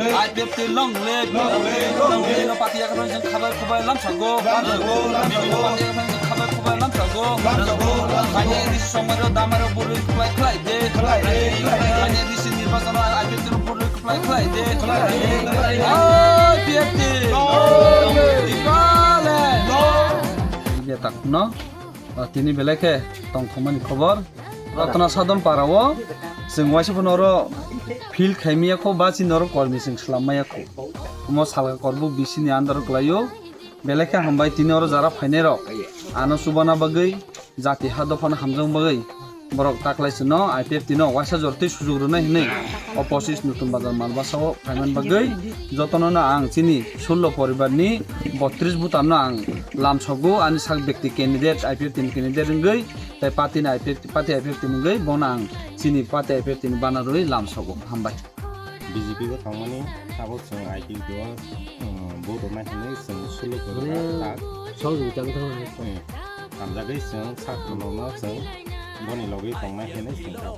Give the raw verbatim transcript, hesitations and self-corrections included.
I P F T long live. Long live, long live. Party yakni jeng khabai khubai lamsago. Lamsago, lamsago. Party yakni jeng khabai khubai lamsago. Lamsago, lamsago. Ani ri somaro damaro buru khubai khlai de. Khlai de, khlai de. Ani ri sini basano I P F T buru khubai khlai de. Khlai de, khlai de. I P F T. Long live. Ikale. Long. Ini tak no. Ah, tini belai khe tongthokmani khobor. Ratna Sadon Para o chwng waisa phano oro field khaimiya kho ba chini oro kormi chwng swlammaya kho. Omo salka korbuk bisini andaro kwlaio. Belai khe hambai tini oro jara phainai rok. Ano chubana bagwi jati ha dophano hamjak bagwi borok taklai chwngno I P F T no waisa jortwi sujuk rwnai hwnwi o pochis Nutun Bazar Malbasa o phaiman bagwi jotono no ang chini sullo poribar ni botris butar no ang lamsogo ani sak bekti candidate I P F T ni candidate wngwi tei party ni I P F T, party I P F T ni wngwi bono ang chini party I P F T ni bana rwi lamsogo. Hambai. B J P o thangmani tabuk chwng I P F T o, um, vote rwnai hwnwi chwng sullo poribar tak. Song jing chang thang hai. Hmm. Hamjagwi chwng sak no chwng boni logwi tongnai hwnwi chwng kha.